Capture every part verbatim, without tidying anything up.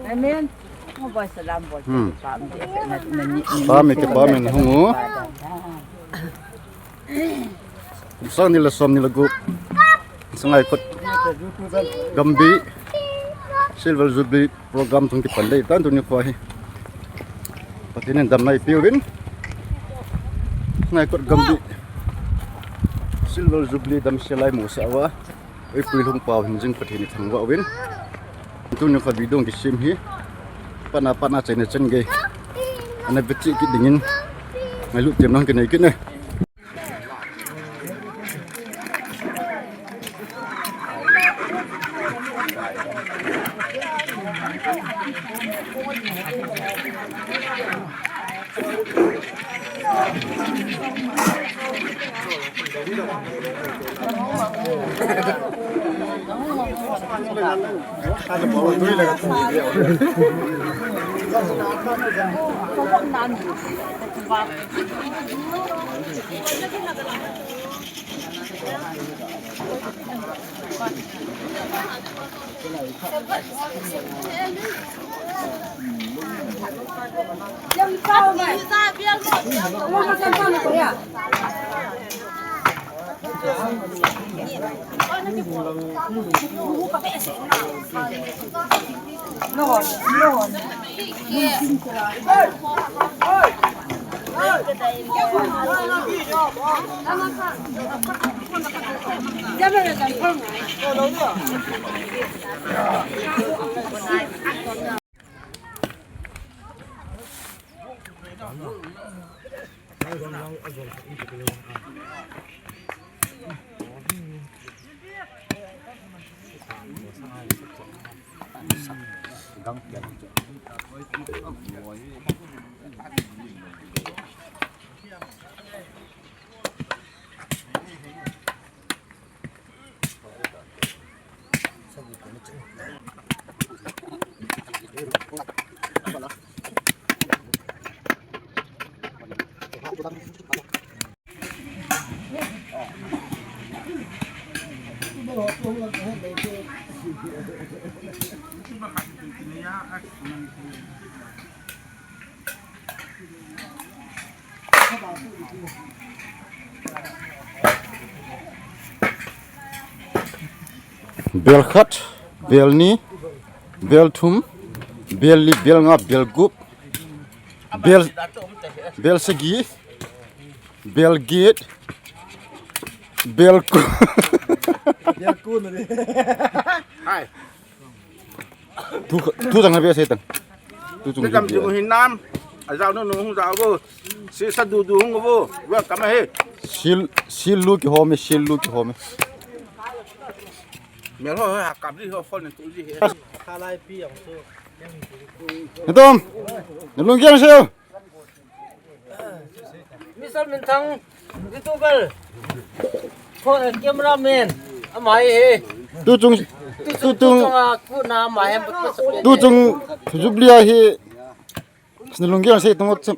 Amen. Mo boy salam bol. Hmm. Pam de, na, na, ni, ni, Pam ni, ite, pam ni, hung, oh. Sang ni la som ni la gup. Sangaikot Gambih Silver Jubilee program thung kipan dei tan tuni khoa hi. Pathen in damna eipeuvin. Sangaikot Gambih Silver Jubilee damsel a imusah uva, eipui lhung pau hin jing Pathen ithangvah uvin. Tuni kho video kisem hi patna patna, chaina chan gei ana vecheh kit dingin ngailut temna kinei kit e. Bel khat, bel ni, bel thum, bel li, bel nga, bel gup, bel, bel sagi, bel get, bel ku. Bel ku na ni. Hai. Tu, tu jang na bia sei tang. Tu chung Ni kam bia. Chung hin nam. A jao nu nu hung jao bo. Si sa du du hung bo. Wa kam he. Sil, sil lu kihom e, sil lu kihom e. Mel ho ha kam ri ho phone tu ji he. Khalai pi ang tu. Ni tom. Ni lung kiang sei. Mister Minthang, YouTuber, pho-, cameraman, ama hi he. Tu chung, tu chung, tu chung, ah, ku na ama hi, tu chung, Jubilee a hi, sina lungki ang sei tung ot sam,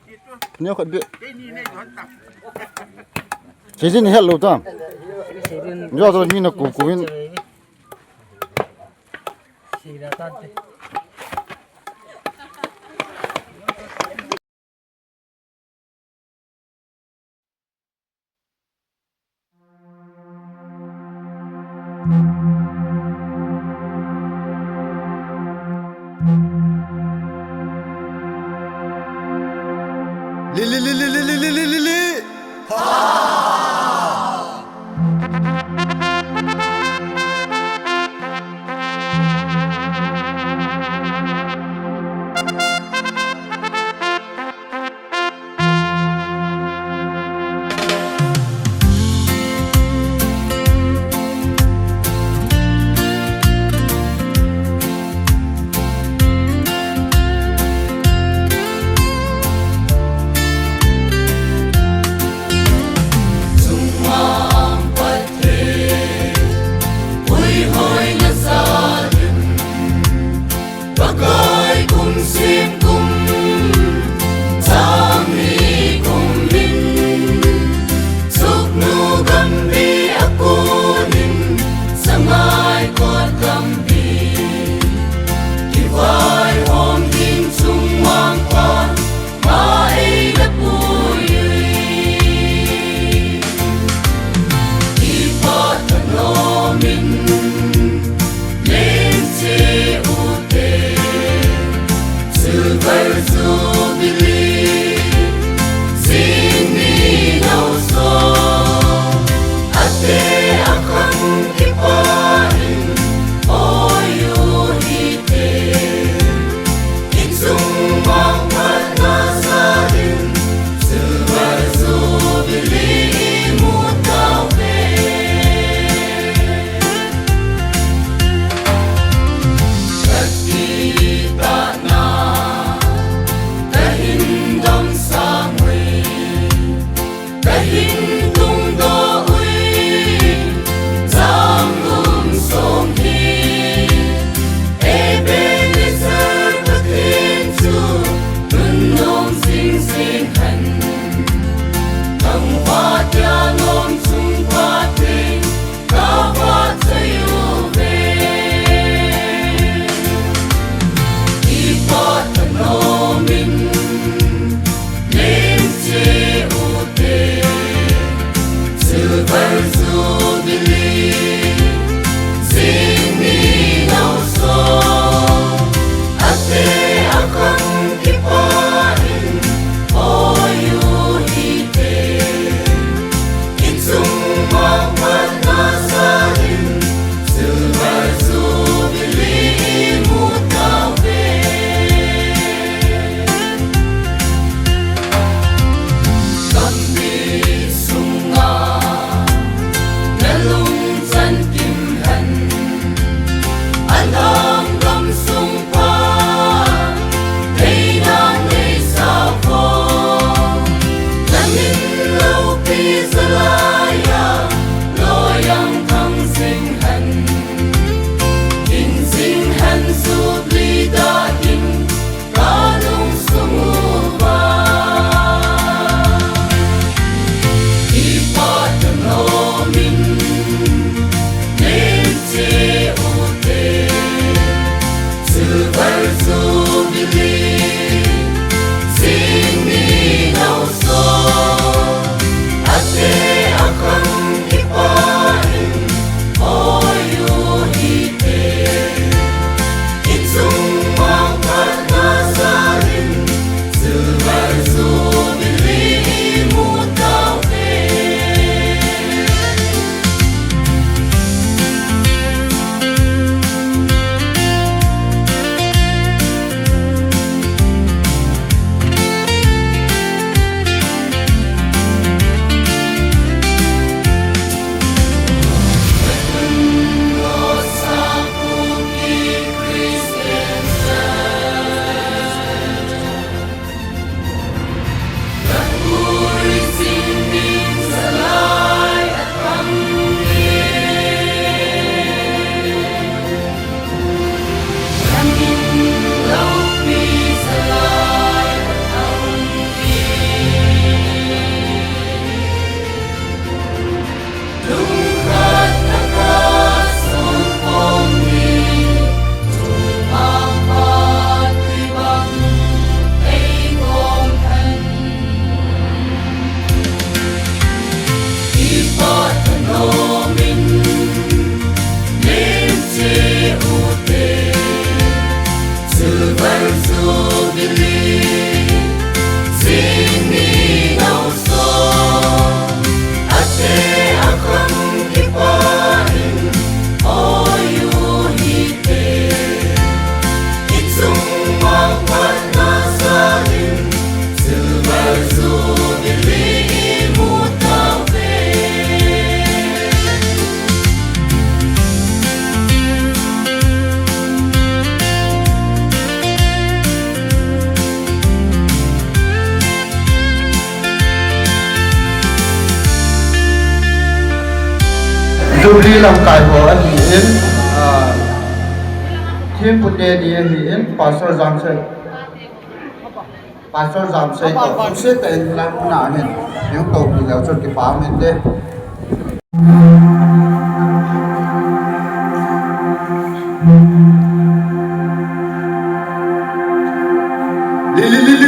ni khat be. Seijin hello ta. Jo to mi na ku ku in. Li, li, li. Jubilee lamkai ho ahin, ah, thempu teni ahin, Pastor Jamsei. Pastor Jamsei toh, khosih tah in lang na hin, yung toh pi leu chun kipa min te. Li, li, li.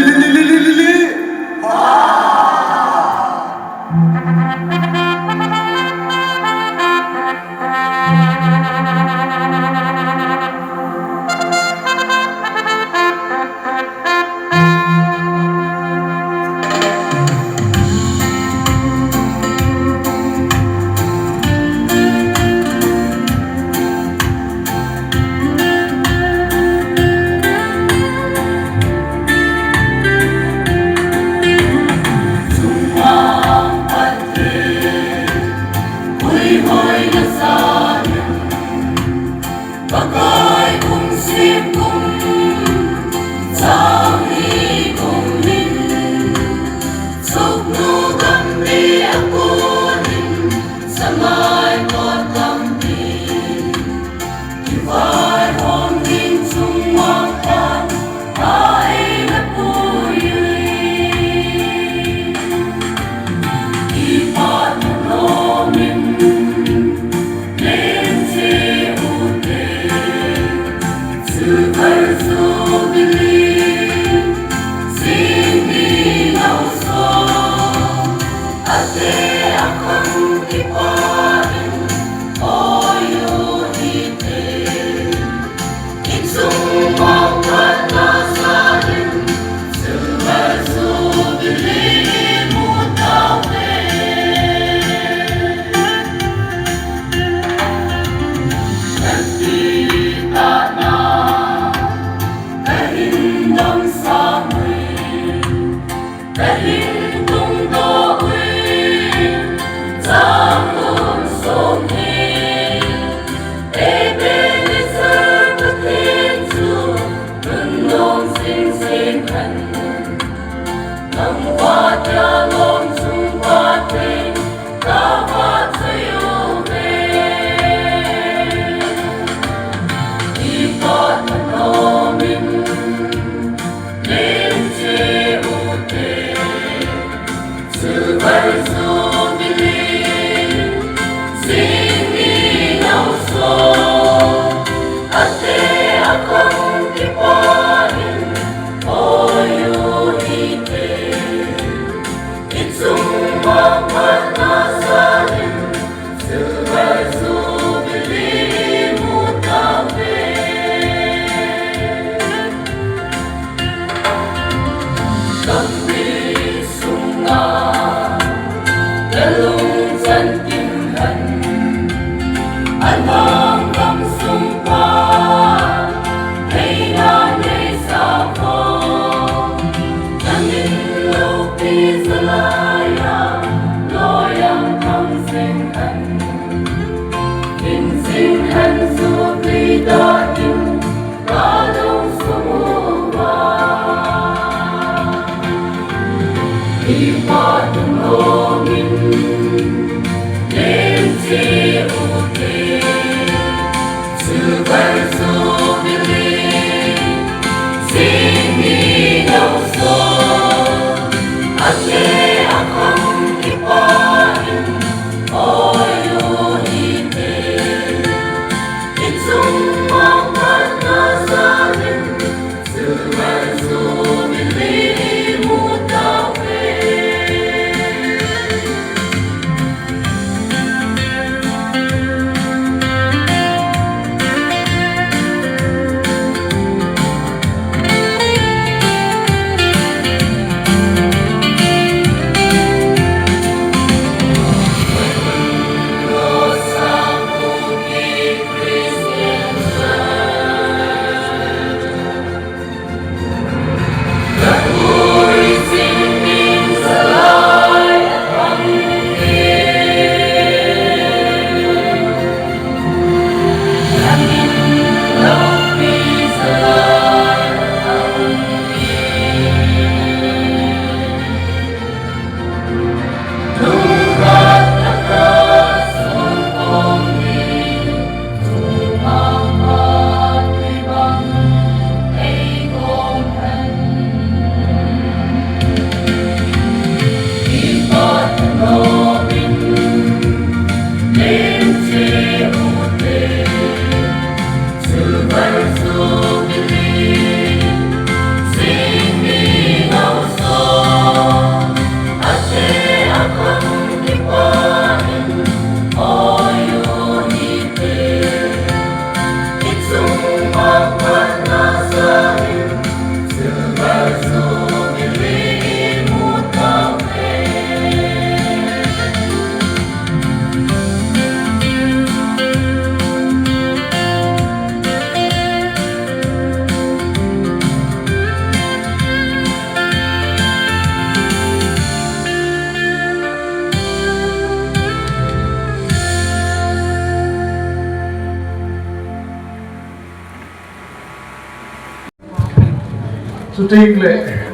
Chuteng le,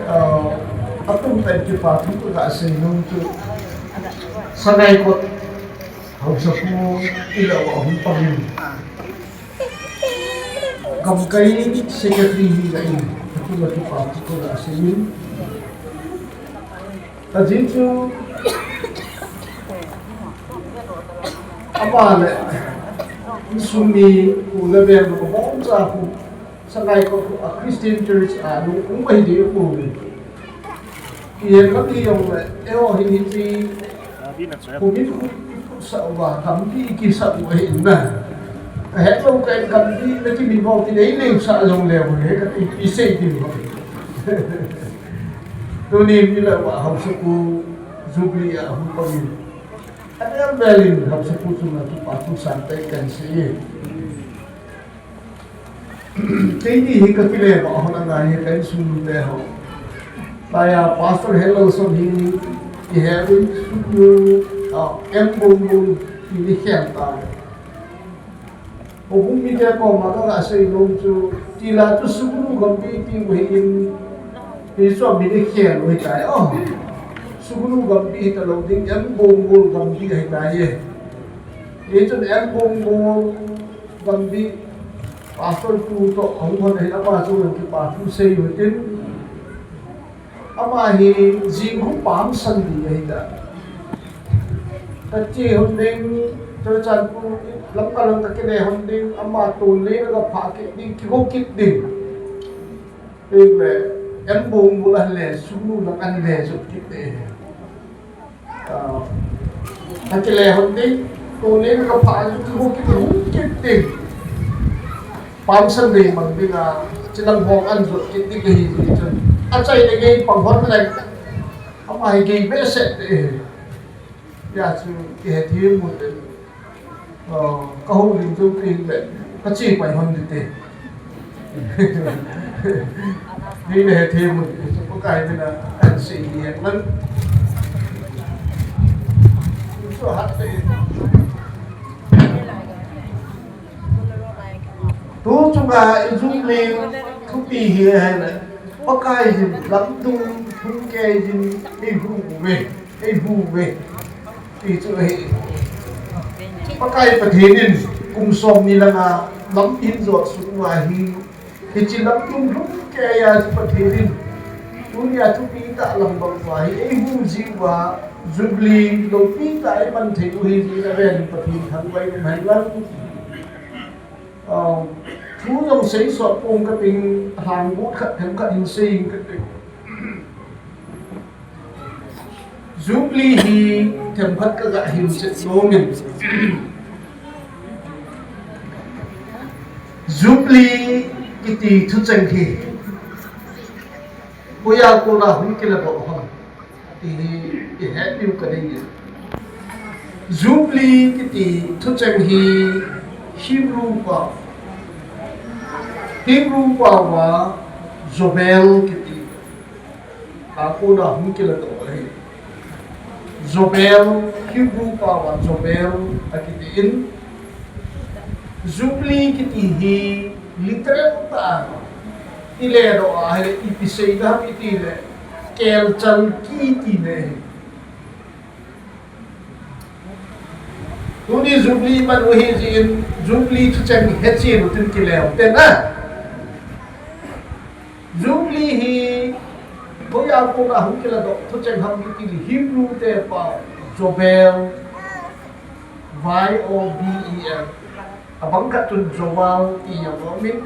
uh, atum tah in kipa thu kaga sei nom chu, Sangaikot haosapu ilah uva hung pang in, gamkai secretary hi ga in, atum a kipa thu kaga sei in. Ajeh chu ama le insung mi, u le nao, aboncha khu Sangaikot khu a Christian Church a lungum ahi ding ahi. Ipi jeh ham ti jongle, eiho hin hiche khu min khu isah uva, gamgi kisah u ahi in na. Kahet lou, ka gamgi na kimin bou ti dei leu sah jongleu he kati, isei ding ho. Tuni ilah uva haosapu Jubilee a hung pang in, adeh a velin haosapu chunga kipa thu sangtah kahin sei e. Keini hi kakile uva hon angai e, ka insung mite ho. Tua hi Pastor Helson hi ihet uvin, Sugnu, ah, M. Bongbong hi ikhel tai. Houbung mite koma kaga sei nom chu, tila chu Sugnu gamgi tiu ahin, hichu amin ikhel u ahitai. Oh, Sugnu gamgi hita lou ding, M. Bongbong gamgi ahitai e. Hichun M. Bongbong gamgi Pastor pu toh ahung hon ahin, ama chunga kipa thu sei utin. Ama hi jing khu Palm Sunday ahitai. Kache hon ding, Churachandpur Lamka lang kakile hon ding, ama tol le na kaphah kit ding, kigo kit ding. Teng le, M. Bongbong ahin le, Sugnu lang ahin le jot kit ding. Ah, kakile hon ding, tol le na kaphah kit ding, kigo kit ding, hung kit ding. Palm Sunday mang dinga, chilang hong ahin jot kit ding ahi chun, achaina gei pang hon leng, ama hi gei behseh e. Hijeh chun kihethem u hite. Oh, kahoulim jou teng le, kache pai hon ding te. Nei le hethem u hite, Pakai mina kahin sei hi hen lang. Chu hat te. Tu chunga i Jubilee thupi hi ahile, Pakai hin lamdung lhumkeiyin eihuh uve, eihuh uve. Ti chu ahi. Pakai Pathen in kum somni langa lam ahin jot sung uva hi, hiche lamdung lhumkeiya chu Pathen in tunia thupi tah lam bang uva hi eihuh jiuva, Jubilee loupi tah iman thei u ahi jeh in avel in Pathen thangvah in um hen lang. Ah, thu jong seisot pon kating, lhanggot khat themkhat hin sei inge kati. Jubilee hi themkhat kaga hilchet nom in, Jubilee kiti thucheng hi hoiya kona hung kiladoh ham ti hi ihet diu kadei e. Jubilee kiti thucheng hi Hebrew pao, Hebrew paova Jobel kiti a kona hung kiladoh ahi. Jobel, Hebrew paova Jobel akiti in, Jubilee kiti hi literal tah a iledoh a ahile ipi seina ham itile, kelchalki tina ahi. Tuni Jubilee iman u ahi jeh in, Jubilee thucheng hechen utin kile u hite na. Jubilee hi hoiya kona hung kiladoh thucheng ham itile, Hebrew te pao Jobel, Y O B E L. Abang khat chun Jobel ti jong aumin,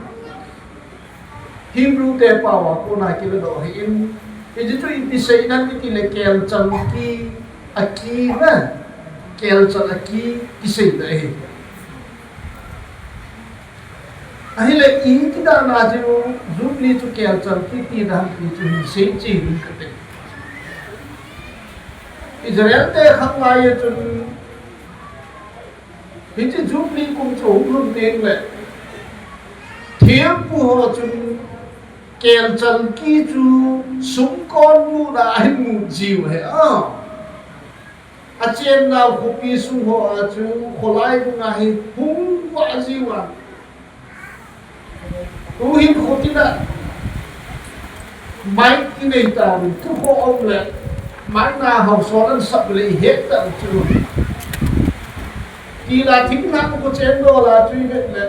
Hebrew te paova kona kiladoh ahin, hiche chu ipi seina ham itile, kelchalki, aki na, kelchal aki kiseina ahi. Ahile iti dan a chu Jubilee chu kelchalki tina ham ti chu hin seichen inge kati. Israel te khanglai a chun hiche Jubilee kum chu hung lhun teng le, thempu ho chun kelchalki chu sumkon muna ahin mu jiu ahi. Ah, achennau khopi sung hoa chu kholai dunga hi hung vah jiuva, tuhin khotina Mic i nei tauvin, thu kho um le, mic na hausa lan sap le i het tau chu. Ti la thing na ko chen do la chu i het le.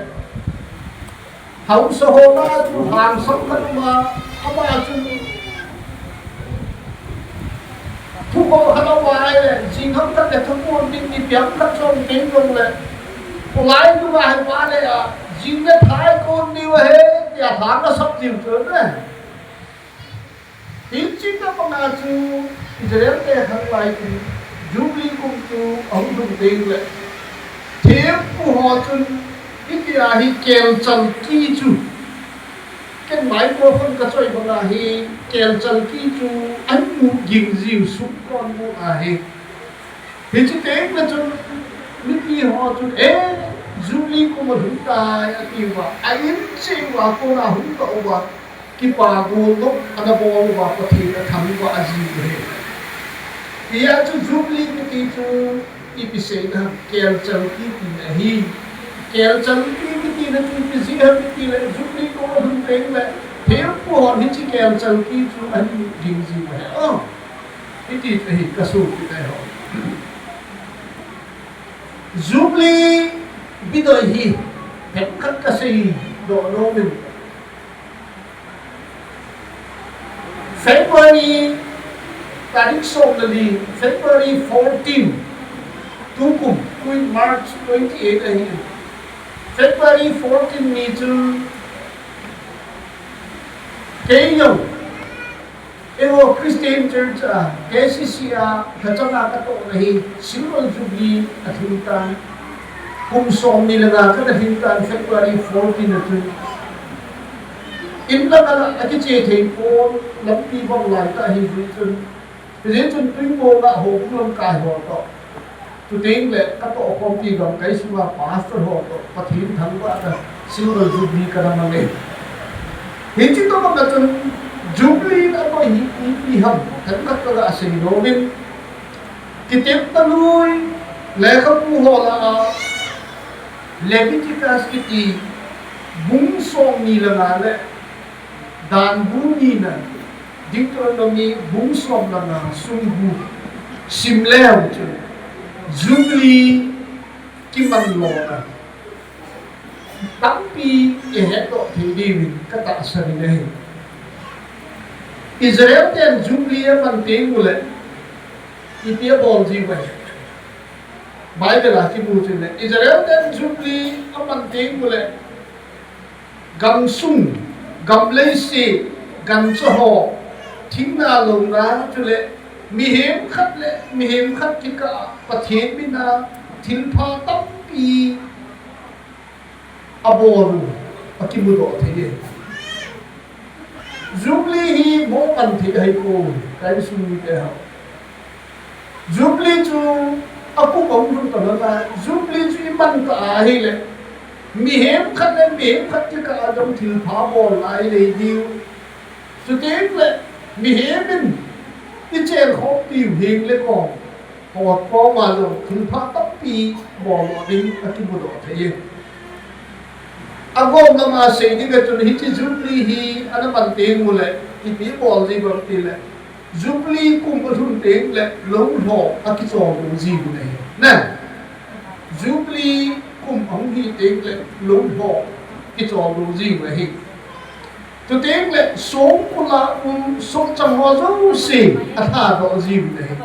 Hausa ho la chu hang sam khat ma, ama chu. Thu kho khat a vai le, jing ham khat le thu ko ding ni piang khat chom teng long le. Ko lai tu va hai va le a, jing le thai ko ni va he, ya thang na sap jing tu ne. Hiche tobang a chu Israel te khanglai chu Jubilee kum chu ahung lhung teng le thempu ho chun hitia hi kelchal ki chu ken microphone ka choi bang a hi kelchal ki chu an mu ging jiu sum kon mu a hi. Hiche teng le chun mipi ho chun, "Eh, Jubilee kum alhung tai," ati uva, a in cheh uva, kona hung tah uva, kipa gol lou ana bol uva, Pathen athang uva aji uve. Hia chu Jubilee kiti chu ipi seina, kelchal ki tina ahi. Kelchal ki kiti na chu ipi ji ham iti le, Jubilee kum alhung teng le thempu hon hiche kelchal ki chu ahin ging ji uve. Oh. Hiti chu ahi ka sopite ho. Jubilee bidoi hi phat khat ka seidoh nom in. February tarik som le li, February fourteen, tukum, tuin March twenty-eight ahi. February fourteen ni chun kei jong Eiho Christian Church a, K C C a, lhachang a katoh na hi, Silver Jubilee alhing tan, kum som ni le nga kana lhing tan, February fourteen a chun. In lang a, akiche thei pon, lampi bang lai ta hi jui chun. Hijeh chun Tuibuong a ho lam kai ho toh. Chuteng le katoh khompi gamkai sunga pastor ho toh Pathen thangvah a Silver Jubilee kana mang e. Hiche tobang a chun Jubilee aboi hi ipi ham, themkhat kaga seinom in. Kitepna lui lekhabu ho lah a Leviticus kiti bung som ni le nga le Danbu nina, Deuteronomy bung som le nga sung gu sim leu chun Jubilee kiman lona tampi ihetdoh thei diuvin katahsan in ahi. Israel ten Jubilee aman teng ule, ipi abol jiu ham? Bible a kimu chun le, Israel ten Jubilee aman teng ule, gamsung, gamleiset, gancha ho, thingna louna, chule mihem khat le mihem khat kikah a Pathen mina thilpha tampi abol u akimudoh thei e. Jubilee hi moh man thei ahipoi, ka insung mite ho. Jubilee chu akum ahung lhung ta lhon a, Jubilee chu iman ta ahile, mihem khat le mihem khat kikah a jong thilpha bolna inei diu. Chuteng le mihem in ichen khompiu heng le kom, hot koma jong thilpha tampi bolna ding akimudoh thei e. Agom lama sei dinga chun hiche Jubilee hi ana man teng ule, ipi bol ji ham itile, Jubilee kum alhun teng le lou lho akichol lou jiu ahi. Na, Jubilee kum ahung hi teng le lou lho kichol lou jiu ahi. Chuteng le songkul a um sohchang ho jouse athadoh jiu ahi.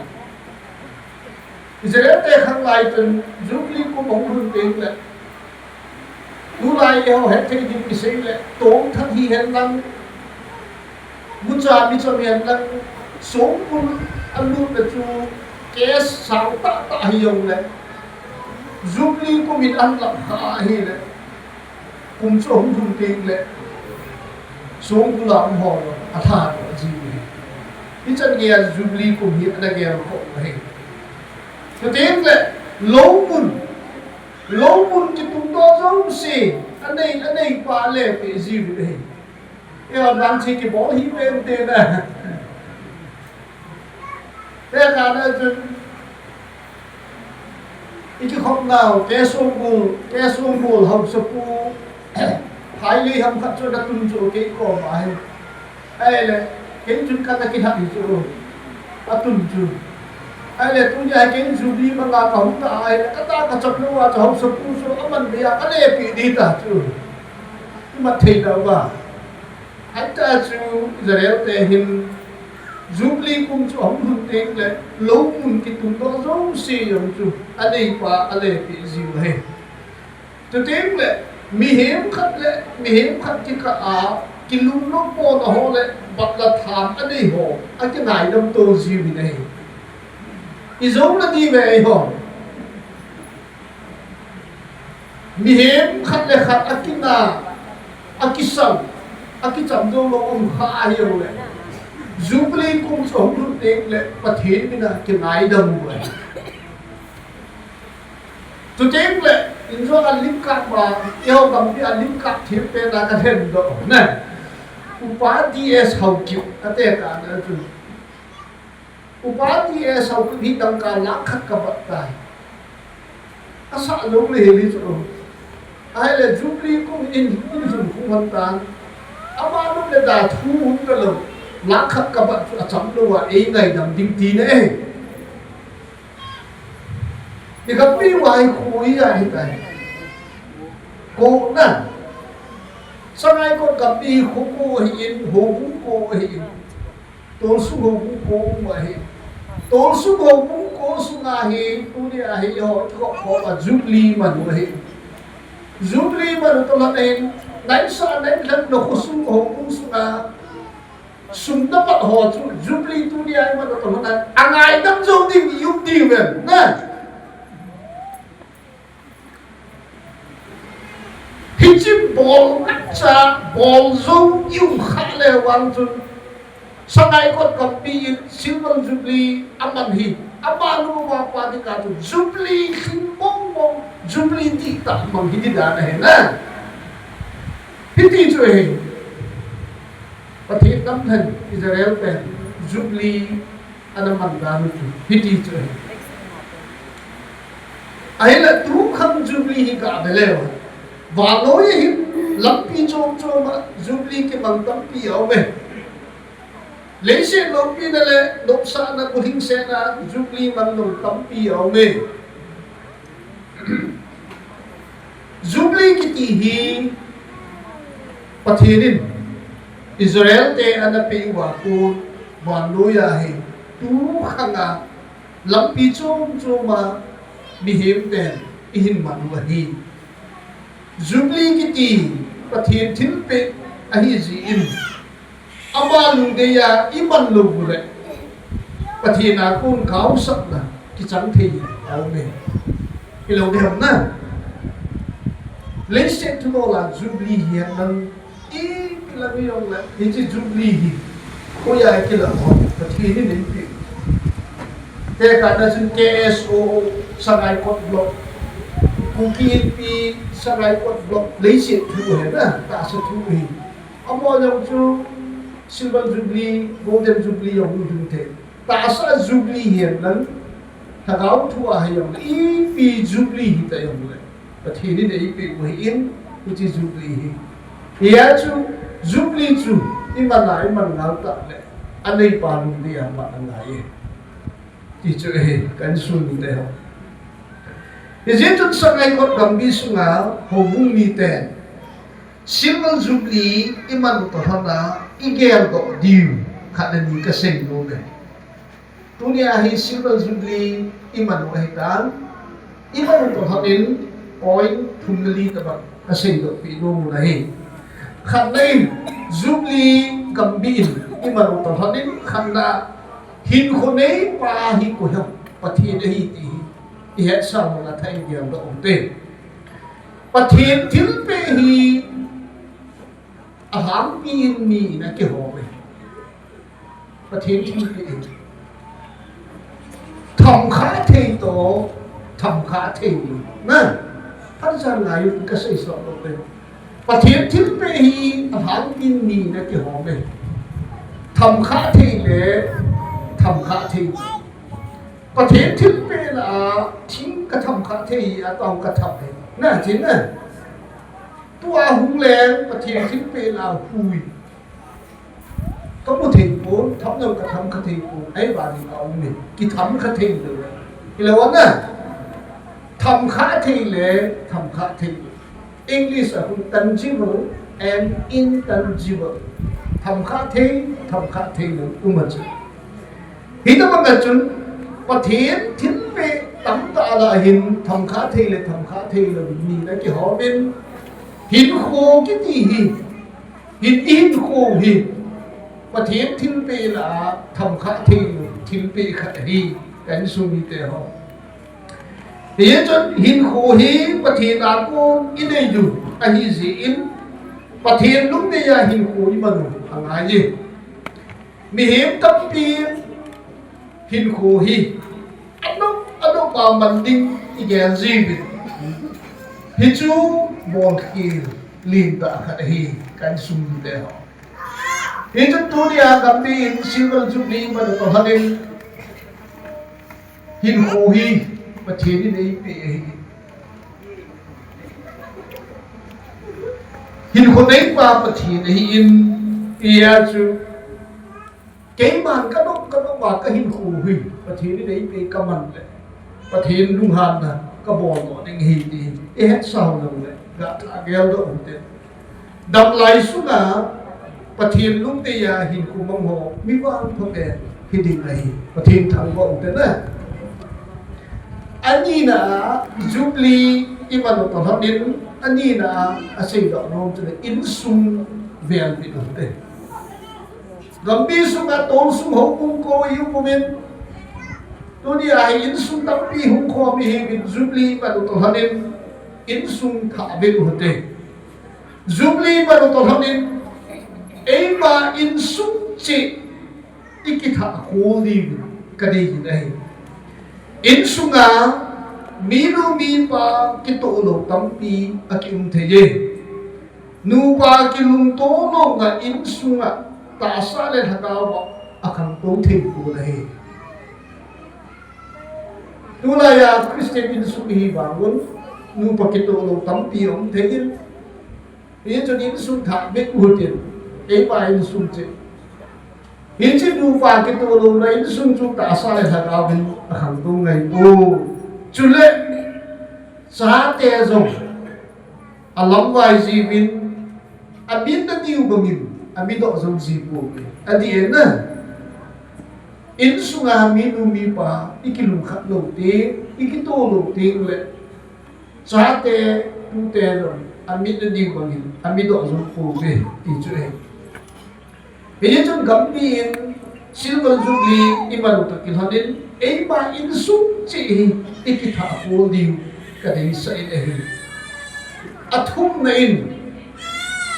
Israel te khanglai chun Jubilee kum ahung lhun teng le, tulai eiho hetthei ding kisei le, tongthat hihen lang, gucha michom hihen lang, songkul alutna chu case sang tahtah hijongle, Jubilee kum in ahin lap kha ahile, kum chu ahung lhun teng le, songkul a um ho athadoh jiu ahi. Hichan geiya Jubilee kum hi ana gelkhoh u ahi. Chuteng le, lou mun, lou mun kitungdoh jouse, anei, aneipa le peh jiu ahi. Eiho vangse kibol hi pentena. Tekahna chun, ikikhopnau, K. Songgul, K. Songgul haosapu, phailei ham khat chu ana tun chu kei koma ahi. Ahile, Kei chun kana kilhah hi chu. Atun chu. Ahile tunia kei Jubilee manga kahung ta ahile, kata kachap louva chu haosapu chu aman beiya kalepi di ta chu. Imat thei louva. Hita chu Israel te hin Jubilee kum chu ahung lhun teng le, lou mun kitung doh jouse jong chu aneipa alepi jiu ahi. Chuteng le, mihem khat le mihem khat kikah a kilunglo pona ho le batla tham anei ho akingaidam to jiu ahi. Ijou nadiu ve eiho. Mihem khat le khat akina, akisang, akicham jou lou um kha ahi jongle, Jubilee kum chu ahung lhun teng le Pathen mina kingaidam u ahi. Chuteng le, injong a lim kap ma, eiho gampi a lim kap thil pen a kalhen doh ne. Upa D S Haokip, ate kana chu. Upa D S Haokip hi dangka lakh khat kabat tai. Asah lou le heli chu. Ahile Jubilee kum in, in jun khu hon tan. Ama nom le da thu um talou. Lakh khat kabat chu acham louva eingaidam ding tina ahi. Igampi uva hi kho hi ahitai. Kona. Sangaikot gampi hi kho kho ahin, houbung kho ahin. Tolsung houbung kho um ahi. Tolsung houbung kho sunga hi, tunia hi ho, kho kho a Jubilee man u ahi. Jubilee man u toh lhon ahin, naisa, nailhen na khosung houbung sunga, sum napat ho chu, Jubilee tunia iman u toh lhon a, angaidam jou ding i um diu ven, na. Hiche bol ngacha, bol jou i um kha le vang chun, Sangaikot gampi in Silver Jubilee aman hi, ama nu ama pa dinga chu Jubilee lhing mong mong, Jubilee dihtah mang hi ding dan ahi na. Hiti chu ahi. Pathen namlhen Israel pen Jubilee ana man dan u chu hiti chu ahi. Ahinla tukhang Jubilee hi gave leu. Vannoi a hin lampi chom chom a Jubilee kimang tampi aume. Leiset loupina le nopsahna bulhingsetna Jubilee mang nom tampi aume. Jubilee kiti hi Pathen in Israel te ana peh uva kon vannoi a hi tukhang a lampi chom chom a mihem ten ihin man u ahi. Jubilee kiti Pathen thilpeh ahi jeh in, ama lungdei a iman lou u le, Pathen a kon kaosapna kichang thei aume. Hilou ding ham na. Leiset thulol a Jubilee hi hen lang, ipi lam hi jong le, hiche Jubilee hi, koi a kilah ham, Pathen in eipeh. Tekahna chun K S O, Sangaikot Block, Kuki Inpi, Sangaikot Block, leiset thu ahi na, tahsa thu ahi. Amaho jong chu Silver Jubilee, Golden Jubilee jong hung lhung thei. Tahsa Jubilee hi hen lang, lhagao thu a hi jong le, ipi Jubilee hita jong le, Pathen in eipeh u ahin, hiche Jubilee hi. Hijeh chun Jubilee chu iman a iman ngal tah le, aneipa lungdei a man angai e. Ti chu ahi, ka insung mite ho. Hijeh chun Sangaikot gampi sunga houbung miten Silver Jubilee iman u toh lhon a igeldoh diu khat le ni kasei nom e. Tunia hi Silver Jubilee iman u ahitan, iman u toh lhon in point thum le li tobang kaseidoh peh nom u ahi. Khatna in, Jubilee gampi in iman u toh lhon in, khatna hinkho neipa hi koi ham, Pathen ahi ti hi ihetsa u le thah in geldoh u hite. Pathen thilpeh hi alhangpi in mi in akihom e. Pathen thilpeh hi thamkha thei toh, thamkha thei na. Phatechan ngaiyu, kasei sot lou pen. Pathen thilpeh hi alhangpi in mi in akihom e. Thamkha thei le thamkha thei. Pathen thilpeh lah a thing kathamkha thei, atong katham e. Na, china. Tua hung leng Pathen thilpeh lah a hui. Kamu thei pon, tham jong katham kha thei pon, ahivangin aum e. Kitham kha thei lou. Hilou ana. Tham kha thei le, tham kha thei lou. English a hung tangible and intangible. Tham kha thei, tham kha thei lou, um a chu. Hitobang a chun, Pathen thilpeh tamtah lah a hin, tham kha thei le, tham kha thei lou, ni na kihou vin. Hinkho kiti hi, hin, i hinkho hi, Pathen thilpeh lah a, tham kha thei lou, thilpeh khat ahi, ka insung mite ho. Hichun hinkho hi Pathen a kon i nei u ahi jeh in, Pathen lungdei a hinkho i man u angai e. Mihem tampin hinkho hi anop anop a man ding i gel jiuvin. Hichu bolkhel lentah khat ahi, ka insung mite ho. Hichun tunia gambih in Silver Jubilee man u toh lhon in, hinkho hi Pathen in eipeh ahi. Hinkho neipa Pathen ahin, tia chu. Keiman kanop, kanop a ka hinkho hi Pathen in eipeh kaman le, Pathen lunghanna kabol doh ding ahi ti i hetsah lou le, ga tha gel doh u te. Damlai sunga Pathen lungdei a hinkho mang ho mi vangpha pen hiding ahi. Pathen thangvah u te na. Anina a Jubilee i man u toh lhon in, anina a asei doh nom chu le insung vel bit u te. Gambih sunga tonsung houbung ko i um uvin. Tunia hi insung tampi hung khom i hiuvin Jubilee i man u toh lhon in insung thah bit u te. Jubilee man u toh lhon in, eima insung cheh i kithah khol diu ka dei in ahi. Insunga minu mipa kitoh lou tampi akium thei e. Nupa kilungto louna insunga tahsa le lhagao a akhangtou thei pon ahi. Tulai a Christian insung ihi vang un, nupa kitoh lou tampi um thei in, hichun insung thah bit u hitin, eima insung cheh. Hiche nupa kitoh louna insung chu tahsa le lhagao in akhangtou ngai poi. Chule, chate jong alamvai jiuvin, amit na diu bangin, amit doh jong ji poi. Adih e na. Insunga minu mipa i kilungkhat lou teng, i kitoh lou teng le, chate, tute jong amit na diu bangin, amit doh jong poi, ti chu ahi. Hichun gambih in Silver Jubilee i man u toh kilhon in, eima insung cheh hi i kithah khol diu ka deisah in ahi. Athumna in,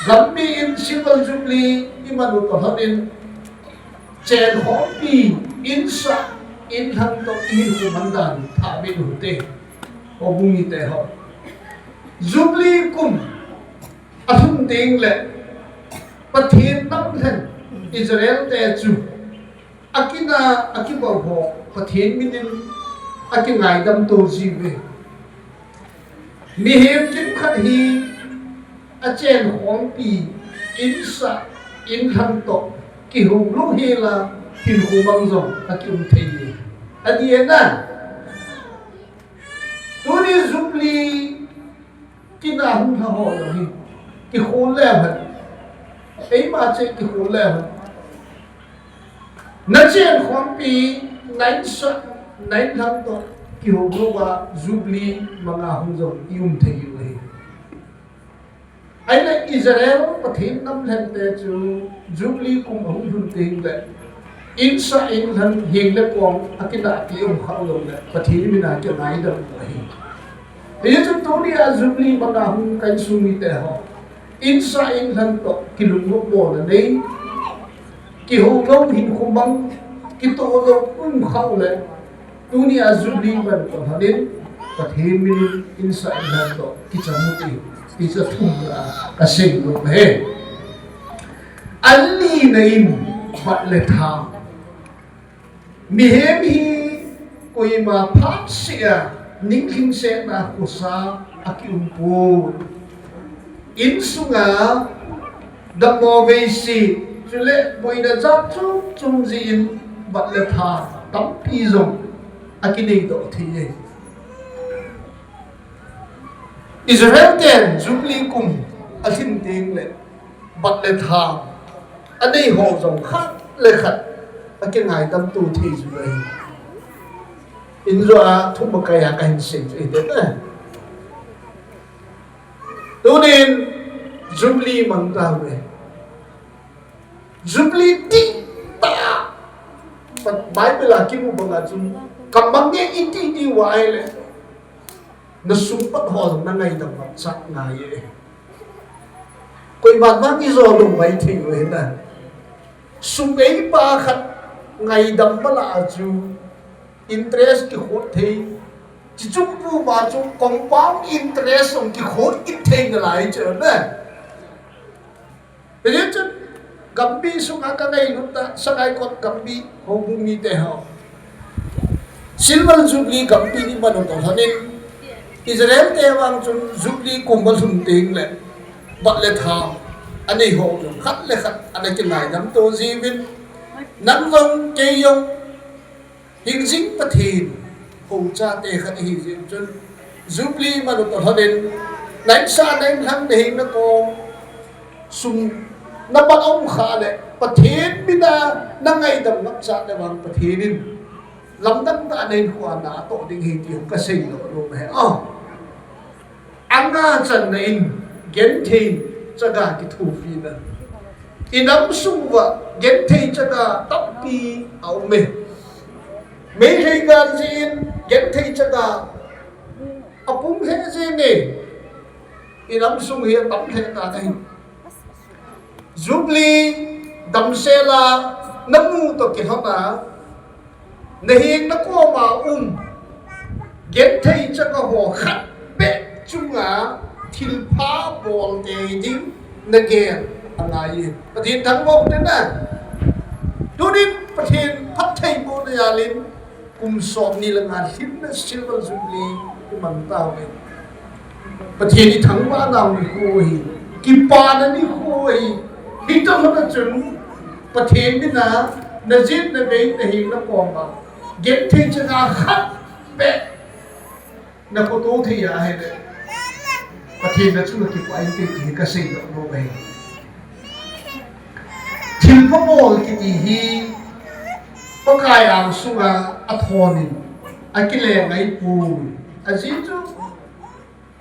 gambih in Silver Jubilee i man u toh lhon in, chenkhompi, insah, inlhang toh i hinkho man dan thah bit u te. Houbung mite ho. Jubilee kum alhun teng le, Pathen namlhen Israel te chu, akina, akibol ho, Pathen min in akingaidam to jiuve. Mihem kimkhat hi achenkhompi, insah, inlhang toh kihou lou hela, hinkho mang jong akium thei e. Adih e na. Tuni Jubilee kina hung lha ho jong hi kikhol leu hen. Eima cheh kikhol leu hen. Na chenkhompi, na insah, na inlhang toh kihou louva Jubilee manga hung jong i um thei u ahi. Ahile Israel Pathen namlhen te chu Jubilee kum ahung lhun teng le, insah inlhang heng le kong akinahpi um khah lou le, Pathen min a kingaidam u ahi. Hichun tunia Jubilee manga hung ka insung mite ho, insah inlhang toh kilungmonna nei, kihou lou hinkho mang, kitoh lou um khah le, tunia Jubilee man u toh lhon in, Pathen min in insah inlhang toh kicham u hite, ti chu athumna a asei nom ahi. Alina in, bat le tham. Mihem hi koima phatseh a, ning lhingsetna khosa akium poi. Insunga dammo veise, Chule boina jat chom chom jeh in bat le tha tampi jong akinei doh thei e. Israel ten Jubilee kum alhin teng le bat le tha anei ho jong khat le khat akingaidam to thei ju ahi. Injo a thumakai a kahin sei chu hite na. Tunin Jubilee mang tauve. Jubilee ti ta. Bible a kimu banga chu kamang nge iti ti uva ahile. Na sum pat ho jong na ngaidam vang chat ngai e. Koiman vang ijo lou mai thei uve na. Sum eipa khat ngaidam bala chu interest kikhot thei. Chichum pu ma chu compound interest jong kikhot in thei nalai chu na. Hijeh chun gampi sunga kangailut ta, Sangaikot gampi houbung mite ho. Silver Jubilee gampi ni manu toh lhonin, Israel te vang chun Jubilee kum alhun teng le bat le tha anei ho jong khat le khat ana kingaidam to jiuvin, nang jong kei jong hingjing Pathen hou chate khat ihi jeh chun, Jubilee manu toh lhonin, na insung a na inlhang na heng na kom, sum na pat um kha le Pathen mina na ngaidam ngap chat le vang Pathen in lamdang tah a na hinkho a na atoh ding ahi ti hung kasei lou lou ahi. Ah. Anga channa in genthei chaga kithopina. Inam sung uva genthei chaga tampi aum e. Meitei gal jeh in genthei chaga apung lheh jenge. Inam sung hi atam lheh tan ahi. Jubilee damsel a namu toh kilhon a, na heng na kom a um genthei chaga ho khat beh chunga thilpha bol tei ding nagel angai e. Pathen thangvah uvin na. Tunin Pathen phattheibohna jal in kum somni le nga lhinna Silver Jubilee imang tauve. Pathen ithangvah nau nikho ahi, kipana nikho ahi. Hitoh lhon a chun Pathen mina na jin na vei na heng na kom a genthei chaga khat beh na khoto thei ahile, Pathen na chunga kipah inte ti hi kasei lou lou ahi. Thilpha bol kiti hi Pakai angsunga athon in akile ngai poi. Ajeh chu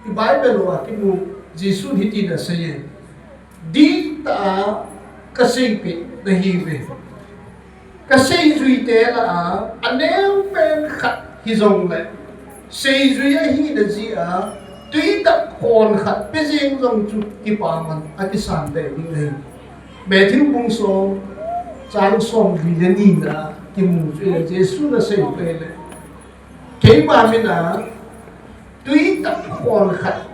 i Bible uva kimu Jesun hitin asei e. Dihtah a kaseipeh nahiuve. Kaseijui te lah a, aneo pen khat hijongle, seijui ahina jeh a, tui tah khon khat pe jeng jong chu kipaman akisan tei ding ahi. Matthew bung som, chang somli le ni na kimu chu Jesun asei peh le. Keima mina tui tah khon khat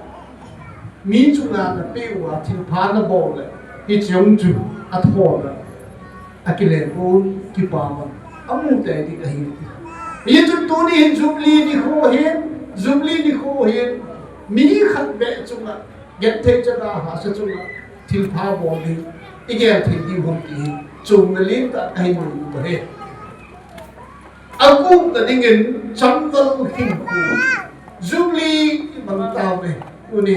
mi chunga napeh uva thilpha nabol le, hiche jong chu athon a, akile pon, kipaman amu tei ding ahi. Hichun tuni hin Jubilee nikho hin, Jubilee nikho hin, mi khat beh chunga, genthei chaga hahsa chunga thilpha bol ding igel thei diu ham ti hi chungna lentah kahin mu ahi. Agupna dingin changval hinkho Jubilee imang tauve. Tuni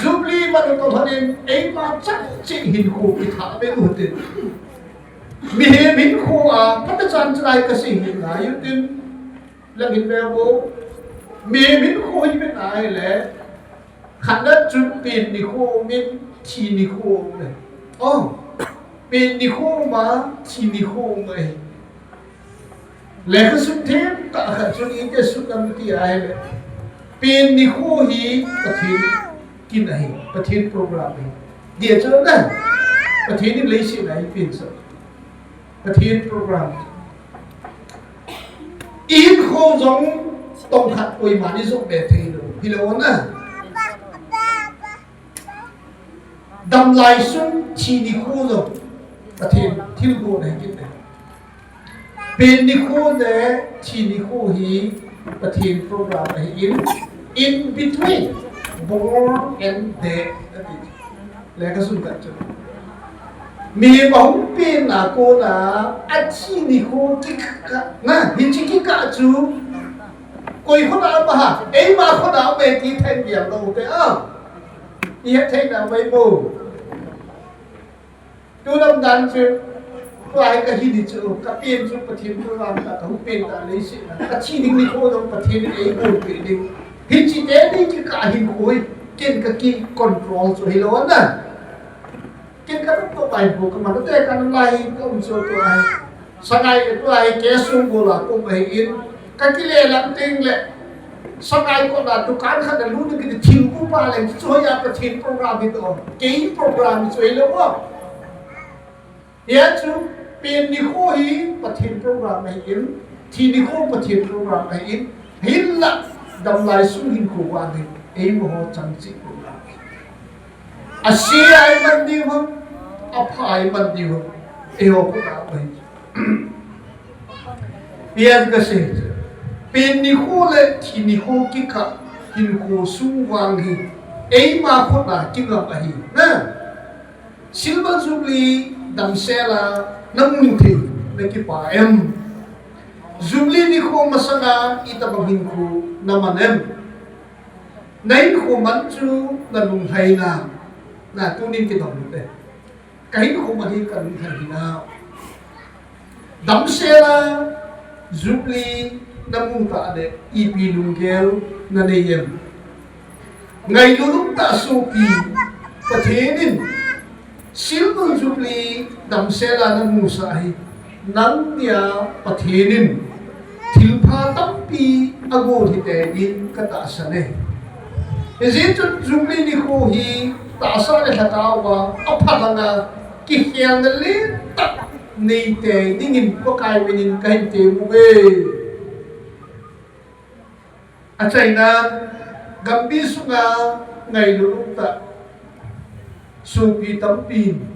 Jubilee manu toh lhonin eima chang cheh hinkho kitha be utin. Mihem hinkho a phatechan chalai kasei hi ngai utin. Lang hin ve vo. Mihem hinkho hi ve ngai le. Khatna chun pen nikho um in, thi nikho um e. Oh, pen nikho um a, thi nikho um e. Lekhasun themtah khat chun iti asut ham ti ahile, pen nikho hi Pathen kin ahi, Pathen program ahi. Dia chu na, Pathen in leiset a eipensa. Pathen program. Ihinkho jong tongkhat koiman ijoh be thei lou. Hilou na. Damlai sung thi nikho jong Pathen thilgon ahi kit e. Pen nikho le thi nikho hi Pathen program ahin, in between born and dead ati. Lekhasun khat chu. Mihem ahung penna kona, athi nikho kikah, na, hiche kikah chu, koi khut a um ham, eima khut a um e ti thei gel lou te a. I het thei nau vem mo. Tulam dan chu, tua hi kahi ni chu, kapen chu Pathen program a kahung pen ta lei si, kathi ding nikho jong Pathen in eibolpeh ding. Hiche teni kikah hinkho hi, ken kaki control chu hilou na. Ken katop a hinkho kaman te kan lai kaum chu tua hi. Sangai tua hi kesung gola kum ahin. Kakile lang teng le. Sangai kona dukan khat a lut kiti thingku pa leng chu hoiya Pathen program hi to. Kei program chu hilou a. Hia chu pen nikho hi Pathen program ahin. Thi nikho Pathen program ahin. Hinla damlai sung hinkho vang hi. Eiho chang cheh program. Ase a iman diu ham, apha a iman diu ham, eiho khut a um ahi. Hia kasei, pen nikho le thi nikho kikah hinkho sung vang hi, eima khut a kingam ahi. Na, Silver Jubilee damsel a namu thei, nakipah em? Jubilee nikho masanga itobang hinkho naman em? Nahinkho man chu nalunglhai nam? Na, tunin kidong u te. Kahinkho man hi kalunglhai hinam? Damsel a Jubilee namu tah le ipi lunggel nanei em? Ngailut um tah sopi, Pathen in Silver Jubilee damsel a namusah hi, nang dia Pathen in thilpha tampi agon hite tin katahsan e. Hijeh chun Jubilee nikho hi tahsa le lhagao a aphalang a kikhelna lentah neite dingin Pakai minin kahin temu e. Achaina, gambi sunga ngailut um tah sopi tampin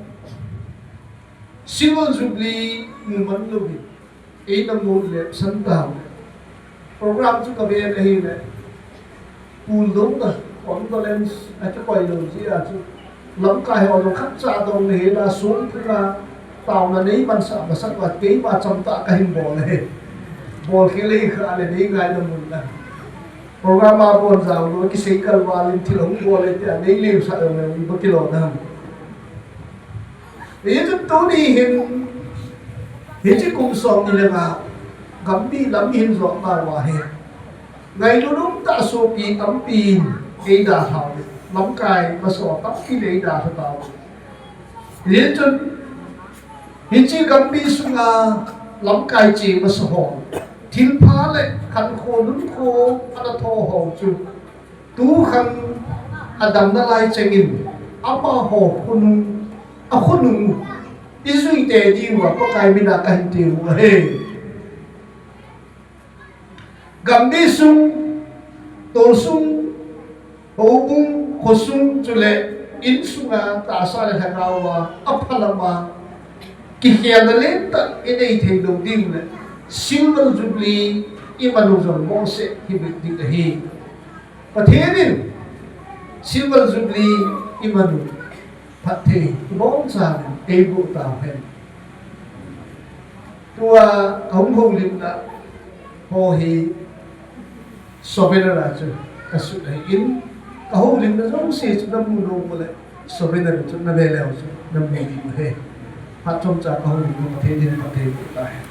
Silver Jubilee mu man louvin eina mol le san tau. Program chu kaven ahile, pul dong a, condolence akikoi lou jeh a chu. Lamkai ho jong khatcha dong le hila sung phunga taona nei mansah masat uva keima chamtah kahin bol ahi. Bolkhel le kha le nei ngaina mun a. Program a bon jao lou kisei kal val in thil hung bol le tia nei leu sa le iba kilou na. Hichu tuni hin, hiche kum som ni le nga, gambi lam hin jot nauva hi. Ngailut um tah sopi tampin eidalhau, lamkai masa ho tampin eidalha tauve. Hichun, hiche gambi sunga lamkai che masa ho, thilpha le khankho nunkho ana tho ho chu, tukhang adam nalai chengin, amaho khonung, akhonung, ijui tei diuva Pakai mina kahin temu ahi. Gambi sung, tolsung, houbung, khosung chule insunga tahsa le lhagao a aphalam a kikhelna lentah inei thei lou ding le Silver Jubilee iman u jong mohseh hibeh ding ahi. Pathen in Silver Jubilee iman u phatthei ibonchauvin eiboh tauhen. Tua kahung houlimna ho hi souvenir a chu kasut ahin, kahoulimna jouse chu namu nom uleh souvenir chu nave leu chu namu ding ahi. Phat chomcha kahoulimna Pathen in phatthei boh tahen.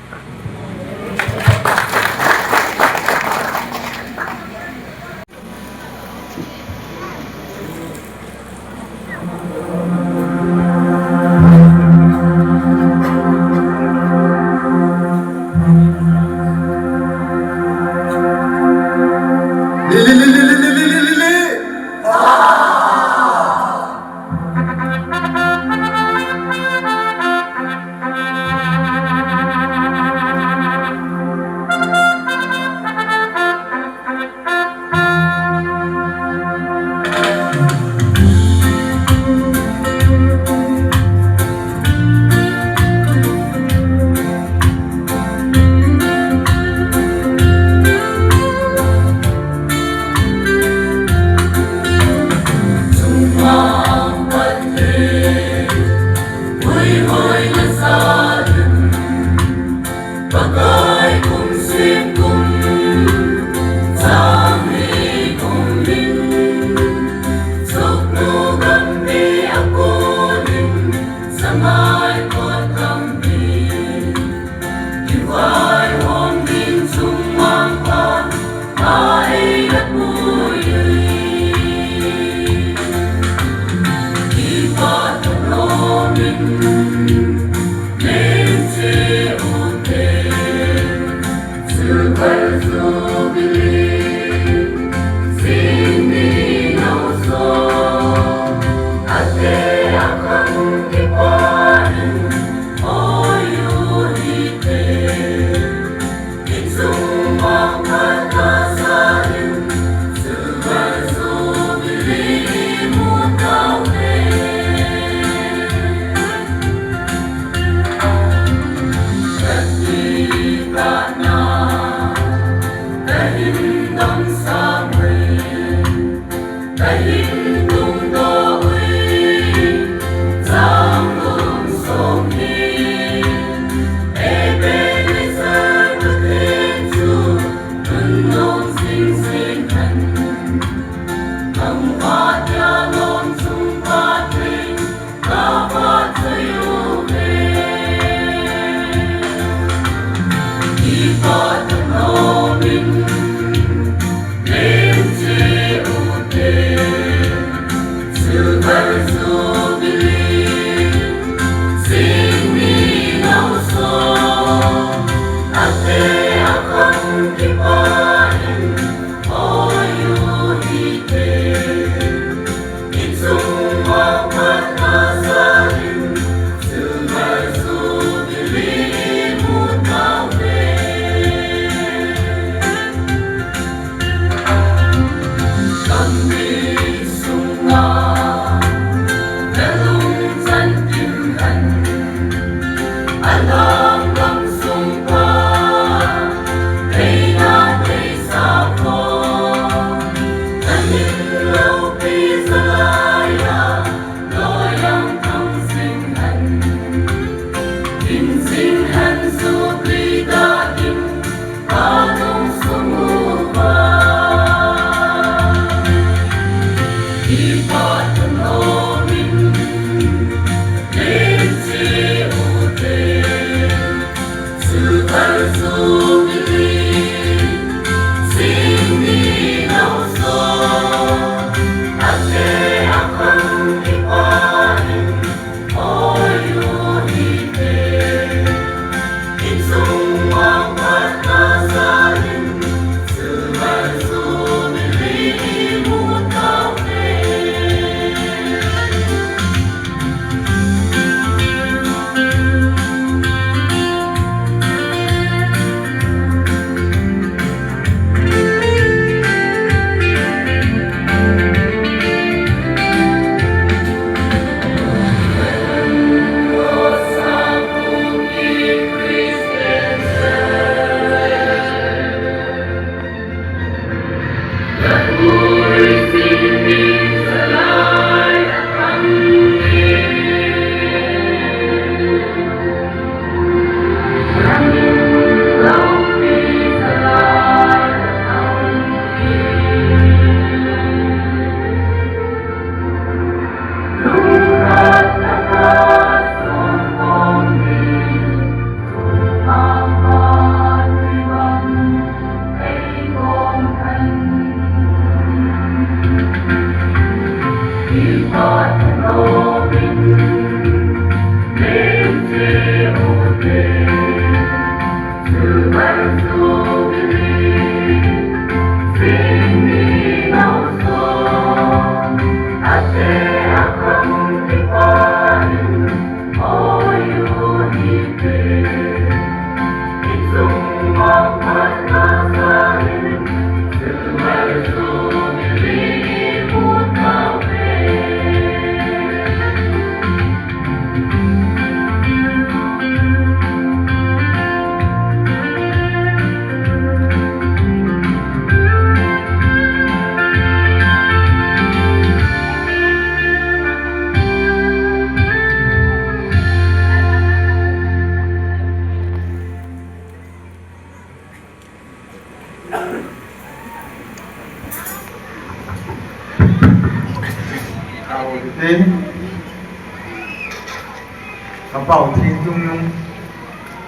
Ka Pau Thengchungnung,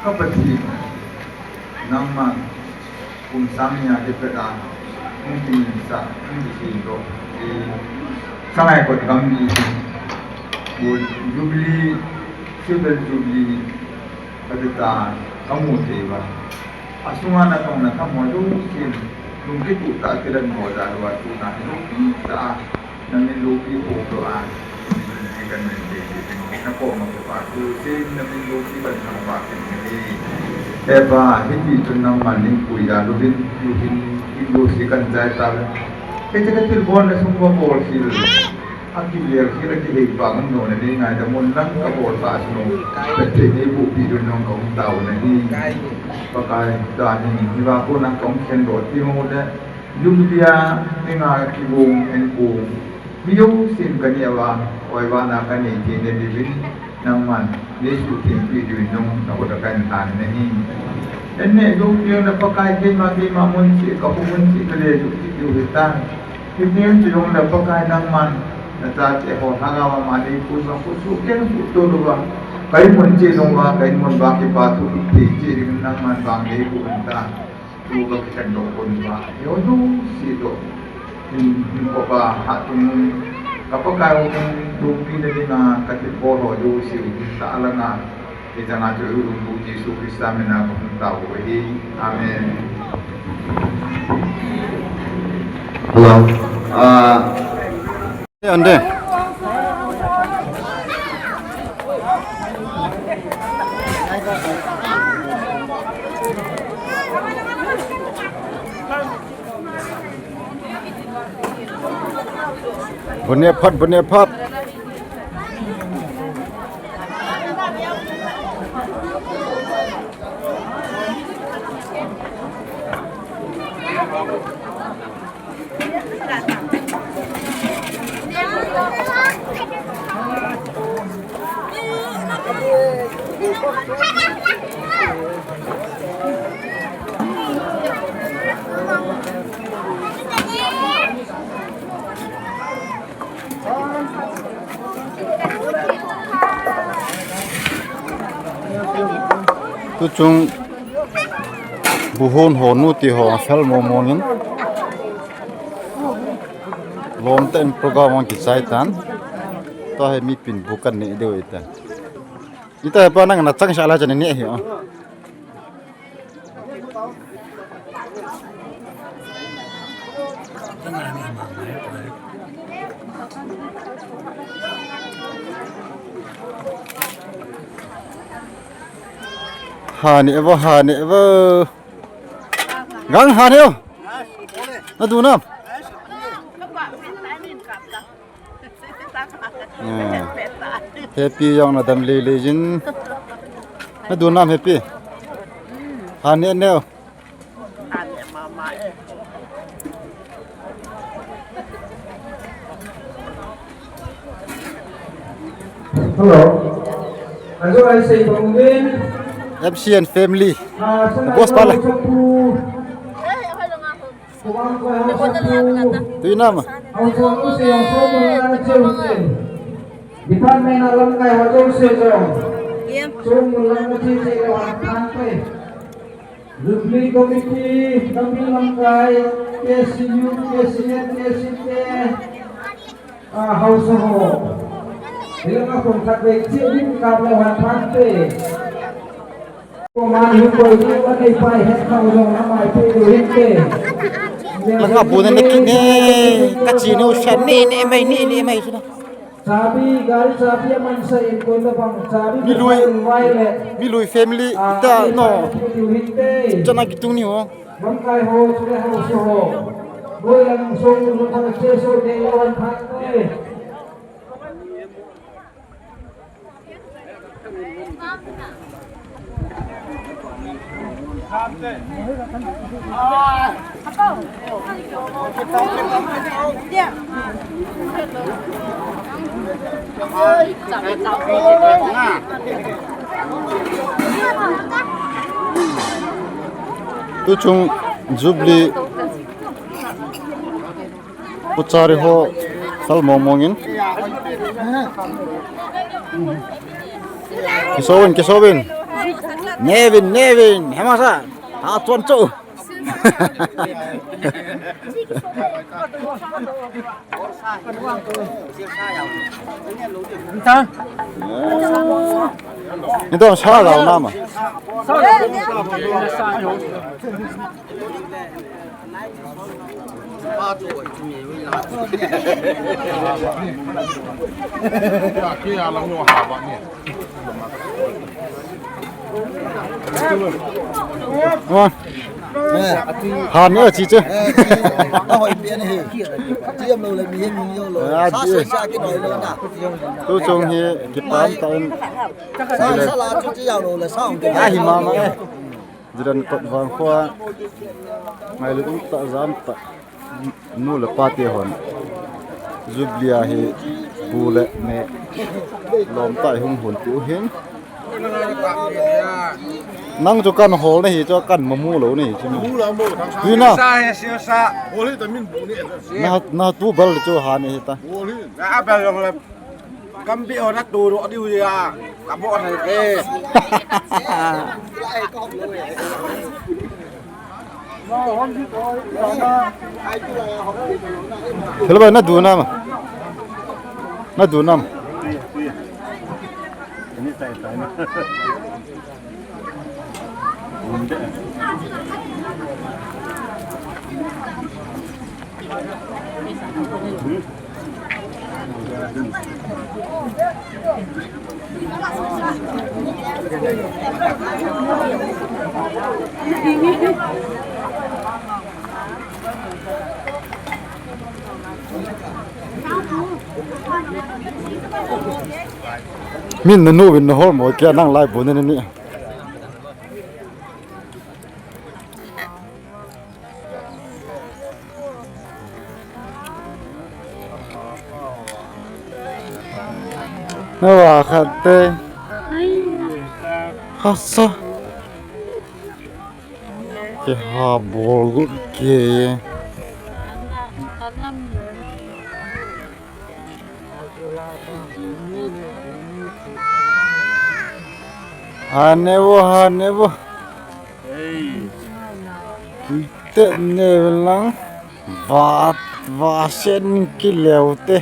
ka Pathen, nangman kum sang nia kipet a hung kiminsah, hung kisem doh, eh, Sangaikot gam hi, Jubilee, Silver Jubilee, ka ti ta, ka mu thei uva. A sunga natong natham ho jousen, lungkitoh tah a kilan ho jal uva, tuna hi loupi tah a, na min loupi khom doh a, na min loupi kan min thei thei ding, na koma kipa thu, sin na min loupi kan thangvah kit in ahi. He Pa, hiti chun nangman nin pui jal uvin, tuhin, in jouse kan chai tauve. Hiche ka thilbol na sung uva bol khel. A kivel khel a kihei vang um lou na nei ngaidam un lang ka bol tah chu nung. Pathen in eibohpi diu nung ka um tau na hi. Pakai, tuni hin hiva kona ka um khen doh ti mo le. Jubilee a dinga kigong enkong. Mi jousen ka neh uva, oiva na ka nei thei na diuvin. Nangman, Jesu thengpi diuvin nung na khut a ka in tan na hi. Enne, Lungpi na Pakai keima, keima mun cheh, ka pu mun cheh, ka le ju cheh diu hitan. Hiti chun jong le Pakai nangman, na chate ho, lhagao a ma dei pui ma pu su, ken su to lu va. Ka in mun cheh nung va, ka in mun va kipa thu, thei cheh ding nangman vang dei pu un ta. Tu ka kikhen doh pon uva, eiho jouse toh. Hin, hin kopa, ha tum, ka Pakai hung lungpi na dinga, ka thilbol ho jouse, hin ta langa, hichanga chu Lungpu Jesu Christa mina ka hung tao u ahi. Amen. Hello. Ah, Ande. Bune phat, bune phat. Tuchung buhon ho nu ti ho fel mong mong in. Lom ten program ang kichai tan. Tua hi mi pin bukan ni deu ita. Ita pa nang na chang sa la chan ni hi. Hani evo, hani evo. Gang hani o. Na du nam. Eh, Happy jong na dam lei lei jin. Na du nam Happy. Hani neo. Hello. Ajo ai sei pang din. F C N family. Ah, sana Boss pala. Tui nama. Department a lamkai ho jouse jong. Yep. Sung mun lang na che che lou han phan te. Jubilee Committee, Tamil lamkai, K C U, K C N, K C K, ah, House ho. Hilanga khun khat vei che din kap lou han phan te. Langa bu na kit ne, ka chi nu shan ne, ne mai, ne, ne mai suna. Chabi, gari chabi aman sa in koi na bang, chabi mi lui, mi lui family, ah, ita, no. Chana kitung ni ho. Bang kai ho, chule ho, so ho. Boi lang so, so, so, che so, de, lawan, phan, eh. Tuchung Jubilee Puchari ho sal mong mong in. Kisovin, kisovin. Nevin, nevin. Hemasa. Ha, chuan chu. Ito, sa lau na ma. Wan. Han ni chi che. A hoi pian hi. Chi am lo le mi hin min yo lo. Sa so sa ki noi lo na. Tu chung hi kipam ta in. Sa sa la chu chi yau lo le sa ong. A hi mama e. Jiran kot vang khua. Ngai le um ta jam ta. Nu le pa te hon. Jubilee a hi bu le me lom tai hung hun tiu hin. Nang chu kan hol na hi chu kan mamu lo na hi chu. Tuina. Sa he siu sa. Na, na tu bal chu ha ni hi ta. Na bal lo la. Kampi ona tu ro diu ya. Kamo thei ke. Thilbai na du nam. Na du nam. Min na nu win na hol mo kia nang lai bu na ni. Na wa khat te. Hasa. Ke ha bol gut ke. Ha ne vo, ha ne vo. Te ne lang. Va, va sen ki leu te.